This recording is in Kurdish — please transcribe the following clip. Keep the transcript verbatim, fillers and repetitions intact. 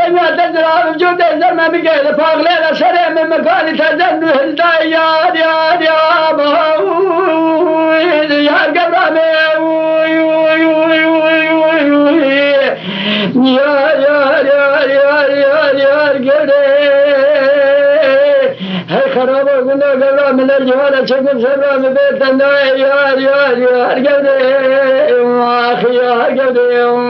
Te zirav cû tê zer me bike li paxlê de serê min mikanî te zer nû hilda yar yar ya. Yar gevra me. Yar yar yar yar yar yar gevre. Hey xeraba gunda gevra min le cihara çekin serra min bê tendayê yar yar yar gevre. Ax yar gevre.